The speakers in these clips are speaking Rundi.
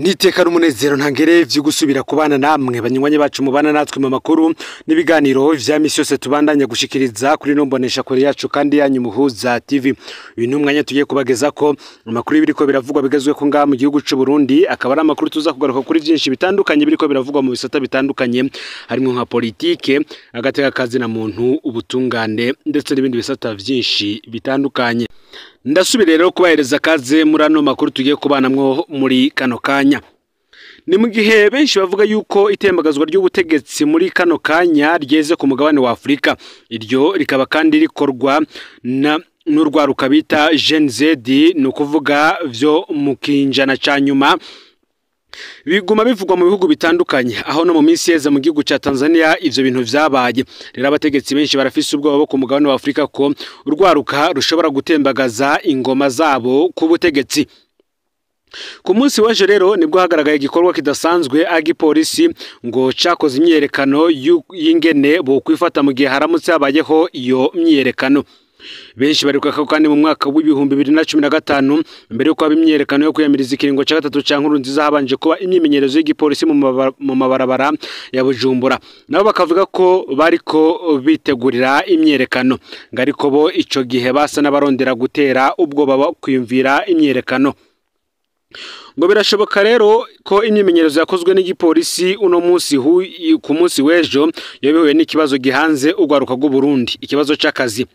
Niteka n'umunezero ntangere vyo gusubira kubana namwe banywanyi bacu mubana natwe mu makuru n'ibiganiro vya misi yose tubandanya gushikiriza kuri nombonesha kure yacu kandi yanyu Muhuza TV. Uyu ni umwanya tugiye kubageza ko amakuru y'ibiriko biravugwa bigezwe ko ngaha mu gihugu c'u Burundi, akaba ari amakuru tuza kugaruka kuri vyinshi bitandukanye biriko biravugwa mu bisata bitandukanye harimo nka politike, agateka kazi na muntu, ubutungane ndetse n'ibindi bisata vyinshi bitandukanye. Ndasubira rero kubahereza kaze muri ano makuru tugiye kubanamwo muri kano kanya. Ni mu gihe benshi bavuga yuko itembagazwa ry'ubutegetsi muri kano kanya ryeze ku mugabane wa Afrika, iryo rikaba kandi rikorwa na n'urwaruka bita Gen Z, ni ukuvuga vyo mu kinjana ca nyuma. Biguma bivugwa mu bihugu bitandukanye, aho no mu minsi yeze mu gihugu ca Tanzania ivyo bintu vyabaye. Rero abategetsi benshi barafise ubwoba bo ku mugabane wa Afrika ko urwaruka rushobora gutembagaza ingoma zabo ku butegetsi. Ku munsi w'ejo rero nibwo hagaragaye igikorwa kidasanzwe agipolisi ngo cakoze imyiyerekano y'ingene bo kwifata mu gihe haramutse habayeho iyo myiyerekano. Benshi baribuka ko kandi mu mwaka w'2015 mbere yuko haba imyiyerekano yo kwiyamiriza ikiringo ca gatatu ca Nkurunziza habanje kuba imyimenyerezo y'igipolisi mu mabarabara ya Bujumbura. Nabo bakavuga ko bariko bitegurira imyiyerekano, ngo ariko bo ico gihe basa n'abarondera gutera ubwoba kwiyumvira imyiyerekano. Ngo birashoboka rero ko imyimenyerezo yakozwe n'igipolisi uno munsi ku munsi w'ejo yabihuye n'ikibazo gihanze urwaruka rw'u Burundi, ikibazo c'akazi.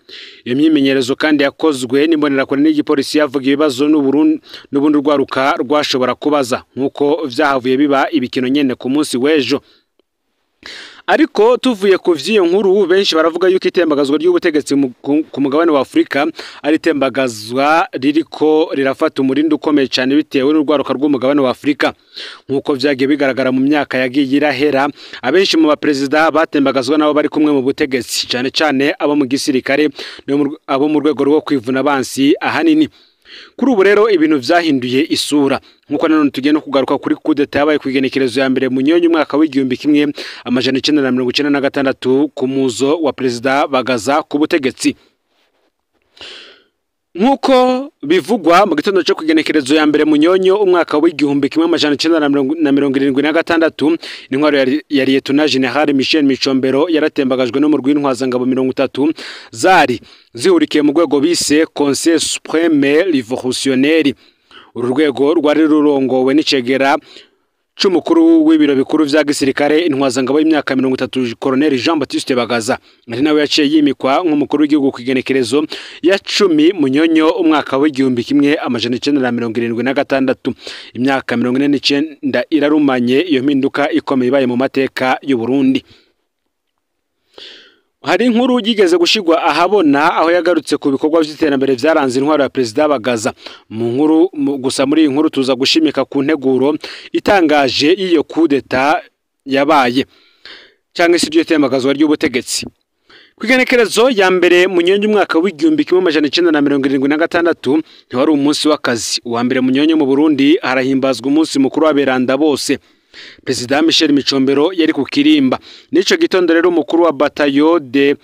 Iyo myimenyerezo kandi yakozwe n'imbonerakure n'igipolisi yavuga ibibazo n'ubundi urwaruka rwashobora kubaza, nk'uko vyahavuye biba ibikino nyene ku munsi w'ejo. Ariko tuvuye ku vy'iyo nkuru, benshi baravuga yuko itembagazwa ry'ubutegetsi ku mugabane wa Afrika ari itembagazwa ririko rirafata umurindi ukomeye cyane bitewe n'urwaruka rw'umugabane wa Afrika. Nk'uko vyagiye bigaragara mu myaka yagiye irahera, abenshi mu baperezida batembagazwa nabo bari kumwe mu butegetsi, cyane cyane abo mu gisirikare abo mu rwego rwo kwivuna abansi ahanini. Kuri ubu rero ibintu vyahinduye isura, nkuko nanone tugiye no kugaruka kuri kudeta yabaye ku igenekerezo ya mbere Munyonyo umwaka w'1996 ku muzo wa perezida Bagaza ku butegetsi. Nkuko bivugwa mu gitondo cyo kugenekerezo ya mbere Munyonyo umwaka w'1976, intwaro ya Lieutenant General Michel Micombero yaratembagajwe no mu rw'intwazangabo 30 zari zihurikiye mu rwego bise Conseil Supreme Revolutionnaire. Uru rwego rwari rurongowe n'icegera c'umukuru w'ibiro bikuru vya gisirikare intwazangabo y'imyaka 30 Colonel Jean Baptiste Bagaza, ari nawe yaciye yimikwa nk'umukuru w'igihugu ku igenekerezo ya 10 Munyonyo umwaka w'1976. Imyaka 49 irarumanye iyo mpinduka ikomeye ibaye mu mateka y'u Burundi. Hari inkuru yigeze gushigwa ahabona aho yagarutse ku bikorwa vy'iterambere vyaranze intwaro ya perezida Bagaza. Mu nkuru gusa muri iyi nkuru tuza gushimika ku nteguro itangaje y'iyo kudeta yabaye cyangwa se iryo tembagazwa ry'ubutegetsi. Ku igenekerezo ya mbere Munyonyo umwaka w'1976 ntiwari umunsi w'akazi. Uwa mbere Munyonyo mu Burundi harahimbazwa umunsi mukuru w'aberanda bose. Perezida Michel Micombero yari ku kirimba. Nico gitondo rero umukuru wa batayo de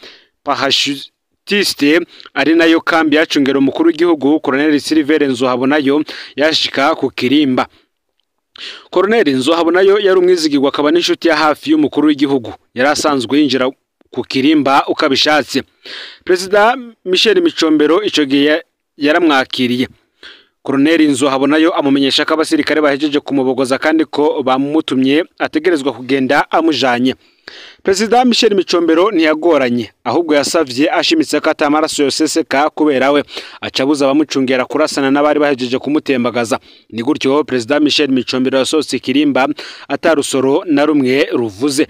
parachutiste ari nayo kambi yacungera umukuru w'igihugu Colonel Silver Nzohabonayo yashika ku kirimba. Colonel Nzohabonayo yari umwizigirwa akaba n'inshuti ya hafi y'umukuru w'igihugu. Yari asanzwe yinjira ku kirimba ukabishatse. Perezida Michel Micombero ico gihe yaramwakiriye. Colonel Nzohabonayo amumenyesha ko abasirikare bahejeje kumubogoza kandi ko bamutumye ategerezwa kugenda amujanye. Perezida Michel Micombero ntiyagoranye, ahubwo yasavye ashimitse ko atamaraso yoseseka kubera we, acabuza abamucungera kurasana n'abari bahejeje kumutembagaza. Ni gutyo Perezida Michel Micombero yasohotse ikirimba atarusoro na rumwe ruvuze.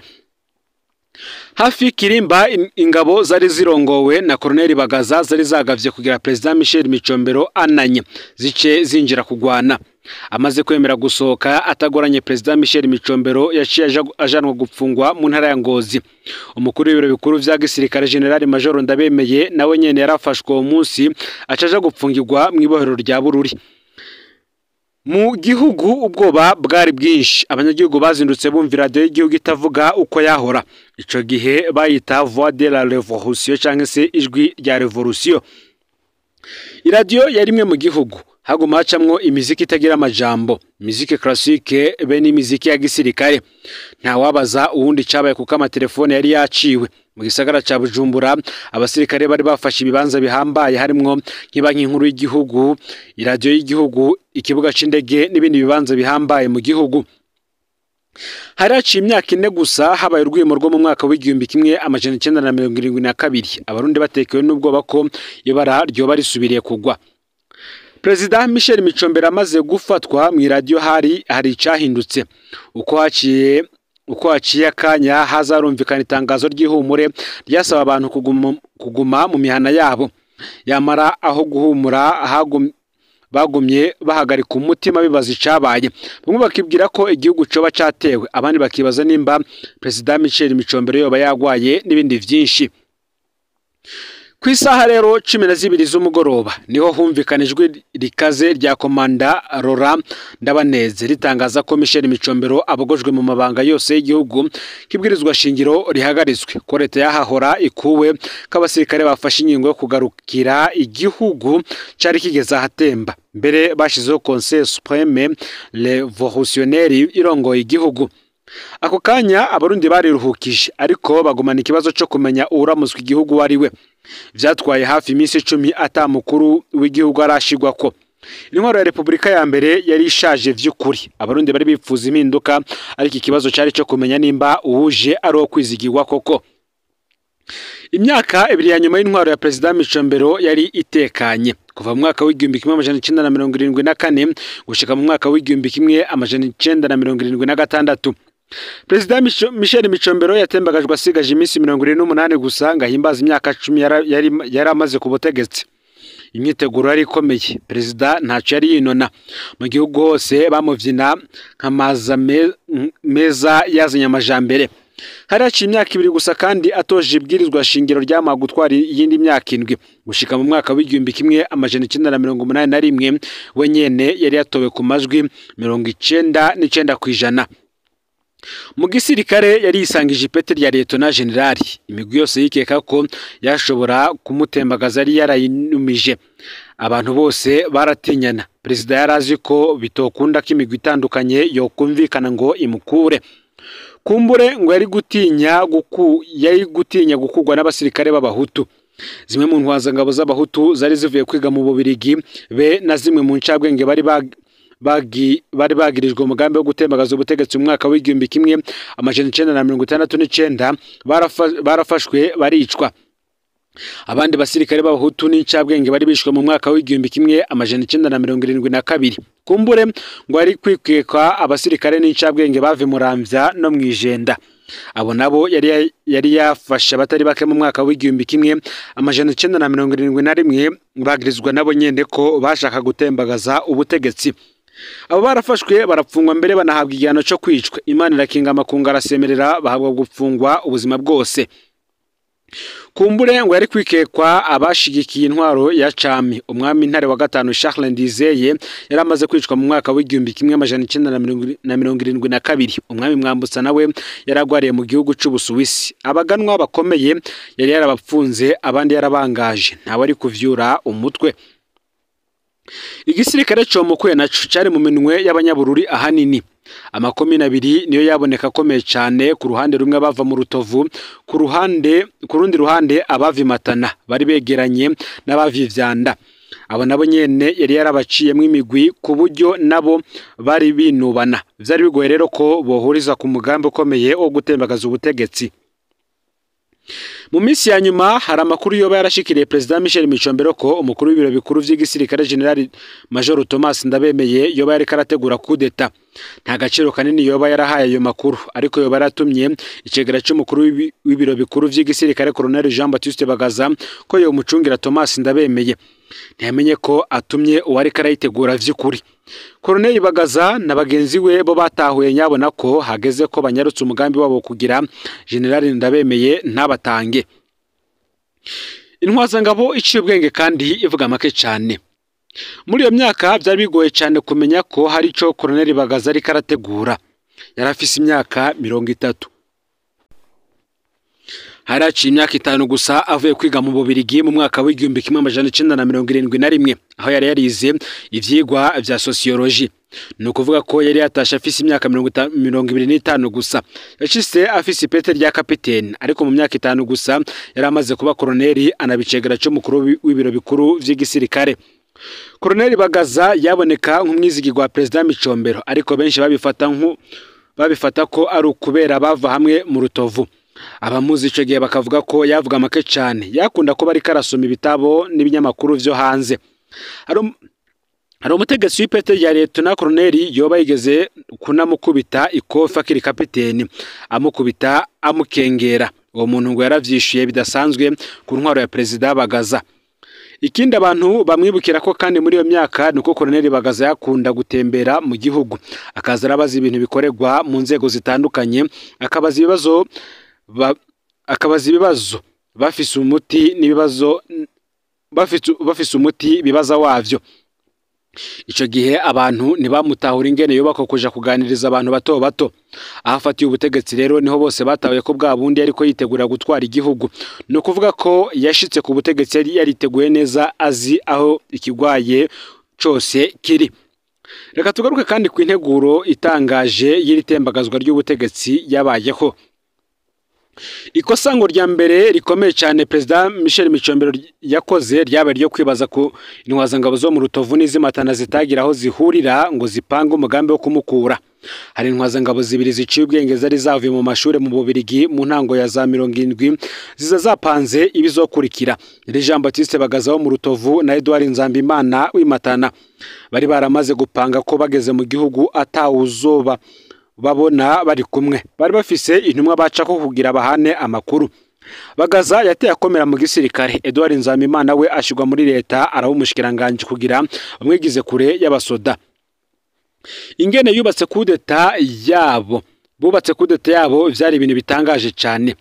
Hafi kirimba ingabo zari zirongowe na Colonel Bagaza zari zagavye kugira Perezida Michel Micombero ananye zice zinjira kugwana. Amaze kwemera gusohoka atagoranye, Perezida Michel Micombero yaciye ajanwa gupfungwa mu ntara ya Ngozi. Umukuru w'ibiro bikuru vya gisirikare General Major Ndabemeye nawe nyene yarafashwe uwo munsi acaja gupfungirwa mu ibohero rya Bururi. Mu gihugu ubwoba bwari bwinshi, abanyagihugu bazindutse bumva radio y'igihugu itavuga uko yahora. Ico gihe bayita Voix de la Révolution canke se ijwi rya Revolution. Iradiyo yari imwe mu gihugu. Haguma hacamwo imiziki itagira amajambo, miziki classique be n'imiziki ya gisirikare. Ntawabaza uwundi cabaye kuko amatelefone yari yaciwe. Mu gisagara ca Bujumbura abasirikare bari bafashe ibibanza bihambaye harimwo nk'ibanki nkuru y'igihugu, iradiyo y'igihugu, ikibuga c'indege n'ibindi bibanza bihambaye mu gihugu. Hari haciye imyaka 4 gusa habaye urwimo rwo mu mwaka w'1972, abarundi batekewe n'ubwoba ko ibara ryoba risubiriye kugwa. Perezida Michel Micombero amaze gufatwa mu iradiyo hari icahindutse. Uko haciye akanya hazarumvikana itangazo ry'ihumure ryasaba abantu kuguma mu mihana yabo. Yamara aho guhumura bagumye bahagarika umutima bibaza icabaye. Bamwe bakibwira ko igihugu coba catewe, abandi bakibaza nimba Perezida Michel Micombero yoba yagwaye n'ibindi vyinshi. Kw'isaha rero 12 z'umugoroba niho humvikana ijwi rikaze rya komanda Rora Ndabaneze ritangaza ko Michel Micombero abogojwe mu mabanga yose y'igihugu, kibwirizwa shingiro rihagaritswe, ko leta yahahora ikuwe, ko abasirikare bafashe ingingo yo kugarukira igihugu cari kigeze ahatemba. Mbere bashizeho Conseil Supreme Revolutionnaire irongoye igihugu. Ako kanya abarundi bariruhukije, ariko bagumana ikibazo co kumenya uwuramutswa igihugu wari we. Vyatwaye hafi iminsi 10 ata mukuru w'igihugu arashigwako. Intwaro ya Republika ya mbere yari ishaje vy'ukuri. Abarundi bari bipfuza impinduka, ariko ikibazo cari co kumenya nimba uwuje ari uwo kwizigirwa koko. Imyaka 2 ya nyuma y'intwaro ya Perezida Micombero yari itekanye. Kuva mu mwaka w'1974 gushika mu mwaka w'1976. Perezida Michel Micombero yatembagajwe asigaje iminsi 78 gusa ngo ahimbaze imyaka 10 yari amaze ku butegetsi. Imyiteguro yari ikomeye, perezida ntaco yari yinona. Mu gihugu hose bamuvyina nk'amaza meza yazanye amajambere. Hari haciye imyaka 2 gusa kandi atoje ibwirizwa shingiro ryamuha gutwara iyindi myaka 7 gushika mu mwaka w'1981 we nyene yari yatowe ku majwi 99%. Mu gisirikare yari yisangije ipeti rya Lieutenant General. Imigwi yose yikeka ko yashobora kumutembagaza yari yarayinumije. Abantu bose baratinyana. Perezida yarazi ko bitokunda ko imigwi itandukanye yokumvikana ngo imukure. Kumbure ngo yari gutinya gukugwa n'abasirikare b'abahutu. Zimwe mu ntwazangabo z'abahutu zari zivuye kwiga mu Bubirigi be na zimwe mu ncabwenge bari bagirijwe umugambi wo gutembagaza ubutegetsi mu mwaka w'1969 barafashwe baricwa. Abandi basirikare b'abahutu n'incabwenge bari bishwe mu mwaka w'1972. Kumbure ngo ari kwikeka abasirikare n'incabwenge bave Muramvya no mwijenda. Abo nabo yari yafashe abatari bake mu mwaka w'1971 bagirizwa nabo nyene ko bashaka gutembagaza ubutegetsi. Abo barafashwe barapfungwa mbere banahabwa igihano cyo kwicwa. Imana irakinga amakungu arasemerera bahabwa gupfungwa ubuzima bwose. Kumbure ngo yari kwikekwa abashigikiye intwaro ya Cami. Umwami Ntare wa gatanu Charles Ndizeye yari amaze kwicwa mu mwaka w'1972. Umwami Mwambutsa nawe yaragwariye mu gihugu c'Ubusuwisi. Abaganwa bakomeye yari yarabapfunze abandi yarabangaje, ntawe ari kuvyura umutwe. Igisirikare comukuye naco cari mu minwe y'abanyabururi ahanini. Amakomine 2 niyo yaboneka akomeye cyane, ku ruhande rumwe bava mu Rutovu, ku rundi ruhande abavimatana bari begeranye n'abavivyanda. Abo nabo nyene yari yarabaciyemwo imigwi ku buryo nabo bari binubana. Vyari bigoye rero ko bohuriza ku mugambi ukomeye wo gutembagaza ubutegetsi. Mu minsi ya nyuma hari amakuru yoba yarashikiriye Perezida Michel Micombero ko umukuru w'ibiro bikuru vy'igisirikare General Major Thomas Ndabemeye yoba yariko arategura coup d'etat. Nta gaciro kanini yoba yarahaye ayo makuru, ariko yoba yaratumye icegera c'umukuru w'ibiro bikuru vy'igisirikare Colonel Jean Baptiste Bagaza ko yo mucungira Thomas Ndabemeye. Ntiyamenye ko atumye uwariko arayitegura vy'ukuri. Colonel Bagaza na bagenzi we bo batahuye nyabona ko hageze ko banyarutse umugambi wabo kugira General Ndabemeye ntabatange. Intwazangabo iciye ubwenge kandi ivuga make cyane. Muri iyo myaka byari bigoye cyane kumenya ko hari ico Colonel Bagaza ariko arategura. Yarafise imyaka 30. Haraciye imyaka 5 gusa avuye kwiga mu Bubirigi mu mwaka w'1971, aho yari yarize ivyigwa vya sociologie. Ni ukuvuga ko yari yatashe afise imyaka 25 gusa. Yashitse afise ipete rya kapiteni, ariko mu myaka 5 gusa yari amaze kuba koroneri, anabicegera c'umukuru w'ibiro bikuru vy'igisirikare. Koroneri Bagaza yaboneka nk'umwizigirwa wa Perezida Micombero, ariko benshi babifata ko ari ukubera bava hamwe mu Rutovu. Abamuzi ico gihe bakavuga ko yavuga make cane, yakunda kuba ariko arasoma ibitabo n'ibinyamakuru vyo hanze. Hari umutegetsi w'ipete rya Leta koroneri yoba yigeze kunamukubita ikofi akiri kapiteni, amukubita amukengera. Uwo muntu ngo yaravyishuye bidasanzwe ku ntwaro ya Perezida Bagaza. Ikindi abantu bamwibukira ko kandi muri iyo myaka nuko Koroneri Bagaza yakunda gutembera mu gihugu, akaza arabaza ibintu bikorerwa mu nzego zitandukanye, akabaza ibibazo bafise umuti n'ibibazo bafise umuti bibaza wavyo. Ico gihe abantu ntibamutahura ingene yubako kuja kuganiriza abantu bato bato. Ahafatiye ubutegetsi rero niho bose batahuye ko bwa bundi ariko yitegura gutwara igihugu. Ni ukuvuga ko yashitse ku butegetsi yari yariteguye neza, azi aho ikigwaye cose kiri. Reka tugaruke kandi ku integuro itangaje y'iri tembagazwa ry'ubutegetsi yabayeho. Ikosa ngo rya mbere rikomeye cyane Perezida Michel Micombero yakoze ryabaye ryo kwibaza ko intwazangabo zo mu Rutovu n'iz'imatana zitagira aho zihurira ngo zipange umugambi wo kumukura. Hari intwazangabo zibiri ziciye ubwenge zari zavuye mu mashuri mu Bubirigi mu ntango ya za 70 ziza zapanze ibizokurikira. Jean Baptiste Bagaza wo mu Rutovu na Edouard Nzambimana w'imatana bari baramaze gupanga ko bageze mu gihugu atawuzoba babona bari kumwe. Bari bafise intumwa bacako kugira bahane amakuru. Bagaza yateye akomera mu gisirikare, Edouard Nzambimana we ashigwa muri leta araba umushikiranganje kugira bamwigize kure y'abasoda. Ingene yubatse kudeta yabo, bubatse kudeta yabo vyari ibintu bitangaje cyane.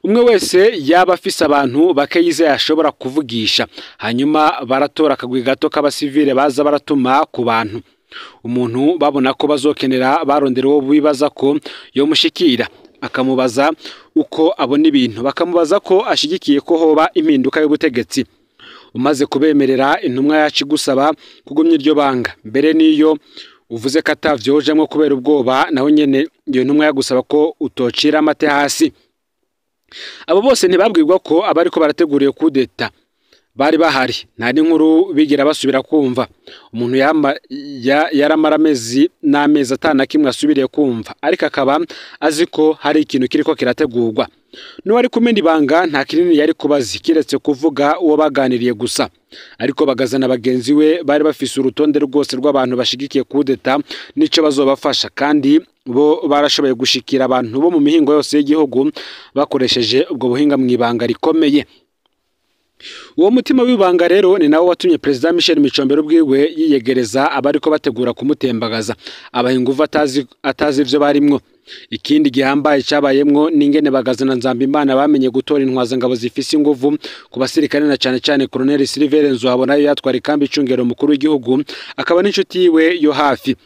Umwe wese yaba afise abantu bake yizeye ashobora kuvugisha, hanyuma baratora akagwi gato k'abasivile baza baratuma ku bantu. Umuntu babona ko bazokenera barondera uwo bibaza ko yomushikira, akamubaza uko abona ibintu, bakamubaza ko ashigikiye ko hoba impinduka y'ubutegetsi. Umaze kubemerera intumwa yacu gusaba kugumya iryo banga, mbere niyo uvuze ko atavyojemwo kubera ubwoba, naho nyene iyo ntumwa yagusaba ko utocira amate hasi. Abo bose ntibabwirwa ko abariko barateguriye kudeta bari bahari, nta n'inkuru bigira basubira kumva. Umuntu yaramara amezi n'amezi atana kimwe asubiriye kumva, ariko akaba azi ko hari ikintu kiriko kirategurwa. N'uwari kumena ibanga nta kinini yari kubazi kiretse kuvuga uwo baganiriye gusa. Ariko Bagaza na bagenzi we bari bafise urutonde rwose rw'abantu bashigikiye kudeta nico bazobafasha, kandi bo barashoboye gushikira abantu bo mu mihingo yose y'igihugu bakoresheje ubwo buhinga mw'ibanga rikomeye. Uwo mutima w'ibanga rero ni nawo watumye Perezida Michel Micombero ubwiwe yiyegereza abariko bategura kumutembagaza, abaha inguvu atazi ivyo barimwo. Ikindi gihambaye cabayemwo n'ingene Bagaza na Nzambimana bamenye gutora intwazangabo zifise inguvu ku basirikare, na cane cane Colonel Sylvere Nzuhabonayo yatwara ikambi icungero mukuru w'igihugu, akaba n'inshuti yiwe yo hafi.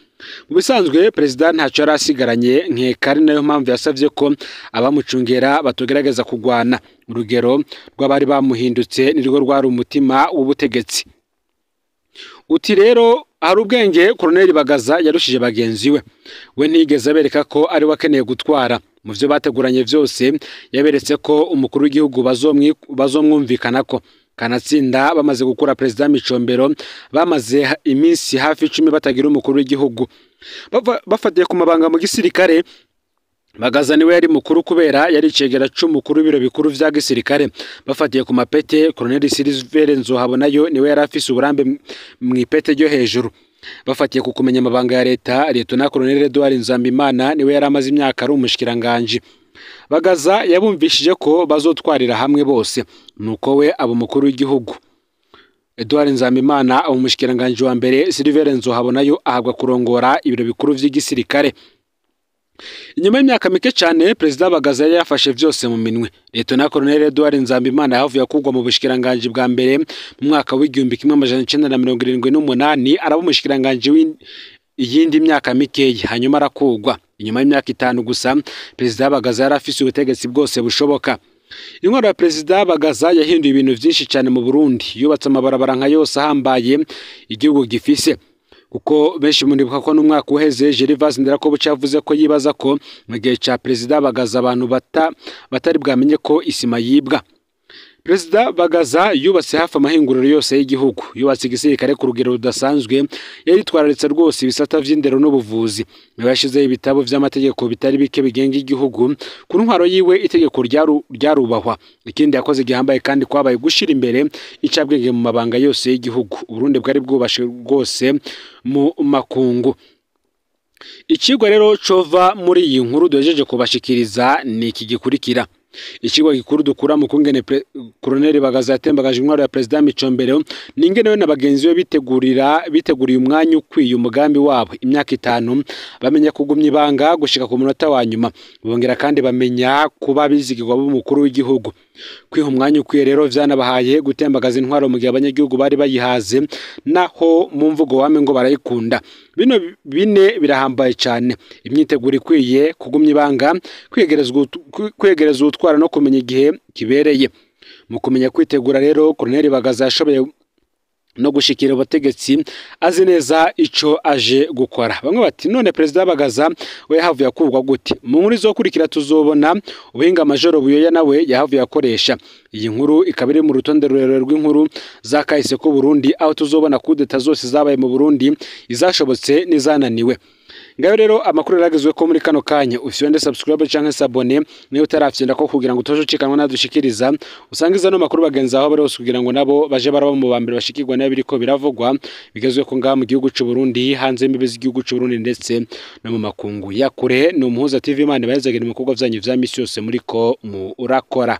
Mu bisanzwe Perezida ntaco yari asigaranye nkeka, ari nayo mpamvu yasavye ko abamucungera batogerageza kugwana. Urugero rw'abari bamuhindutse nirwo rwari umutima w'ubutegetsi. Uti rero hari ubwenge Koroneri Bagaza yarushije bagenzi we. We ntiyigeze abereka ko ari we akeneye gutwara. Mu vyo bateguranye vyose yaberetse ko umukuru w'igihugu bazomwumvikanako. Kanatsinda bamaze gukura Perezida Micombero bamaze iminsi hafi 10 batagira umukuru w'igihugu. Bafatiye ku mabanga mu gisirikare, Bagaza niwe yari mukuru kubera yari icegera c'umukuru w'ibiro bikuru vya gisirikare. Bafatiye ku mapete, Colonel Sylvere Nzohabonayo niwe yari afise uburambe mw'ipete ryo hejuru. Bafatiye ku kumenya amabanga ya leta, Lieutenant Colonel Edouard Nzambimana niwe yari amaze imyaka ari umushikiranganje. Bagaza yabumvishije ko bazotwarira hamwe bose, nuko we abo mukuru w'igihugu. Edouard Nzambimana abo umushikiranganje wa mbere, Sylvere Nzohabonayo ahabwa kurongora ibiro bikuru vy'igisirikare. Inyuma y'imyaka mike cyane Perezida Bagaza yari yafashe vyose mu minwe. Lieutenant Colonel Edouard Nzambimana yahavuye akugwa mu bushikiranganje bwa mbere mu mwaka w'1978, araba umushikiranganje iyindi myaka mikeyi, hanyuma arakugwa. Inyuma y'imyaka 5 gusa Perezida Bagaza yari afise ubutegetsi bwose bushoboka. Intwaro ya Perezida Bagaza yahinduye ibintu vyinshi cyane mu Burundi, yubatse amabarabara nka yose ahambaye igihugu gifise, kuko benshi munibuka ko n'umwaka uheze Gervais Nderakobuca yavuze ko yibaza ko mu gihe ca Perezida Bagaza abantu batari bwamenye ko isima yibwa. Perezida Bagaza yubatse hafi amahinguriro yose y'igihugu, yubatse igisirikare ku rugero rudasanzwe, yaritwararitse rwose ibisata vy'indero n'ubuvuzi, yashizeho ibitabo vy'amategeko bitari bike bigenga igihugu. Ku ntwaro yiwe itegeko ryarubahwa. Ikindi yakoze gihambaye kandi kwabaye gushira imbere icabwenge mu mabanga yose y'igihugu. Uburundi bwari bwubashe rwose mu makungu. Ikigwa rero cova muri iyi nkuru duhejeje kubashikiriza ni iki gikurikira. Ikigo gikuru dukura mu kungene Colonel Bagaza yatembagaje intwaro ya Perezida Micombero ningene we na bagenzi be biteguriye umwanya ukwiye umugambi wabo imyaka 5, bamenya kugumya ibanga gushika ku munota wa nyuma, bongera kandi bamenya kuba bizigirwa b'umukuru w'igihugu. Kwiha umwanya ukwiye rero vyanabahaye gutembagaza intwaro mu gihe abanyagihugu bari bayihaze, naho mu mvugo wame ngo barayikunda. Bino bine birahambaye cyane: imyiteguro ikwiye, kugumya ibanga, kwegereza utwara no kumenya igihe kibereye. Mu kumenya kwitegura rero Colonel Bagaza yashoboye no gushikira ubutegetsi azi neza ico aje gukora. Bamwe bati none Perezida Bagaza we yahavuye akurwa gute? Mu nkuru izokurikira tuzobona ubuhinga Majoro Buyoya nawe yahavuye akoresha. Iyi nkuru ikaba iri mu rutonde rurerure rw'inkuru za kahise ko Burundi, aho tuzobona kudeta zose zabaye mu Burundi, izashobotse n'izananiwe. Ngayo rero amakuru yaragezwe ko muri kano kanya. Ufyonde subscribe canke s'abonner niyo utarafyenda ko kugira ngo utoje ucikanwa nadushikiriza, usangiza no makuru bagenzi aho bari hose kugira ngo nabo baje baraba mu bambere bashikirwa nayo biriko biravugwa bigezwe ko ngaha mu gihugu c'u Burundi, hanze y'imbibe z'igihugu c'u Burundi ndetse no mu makungu ya kure. Ni Umuhuza TV, Imana ibahezagire mu bikorwa vyanyu vya misi yose muriko murakora.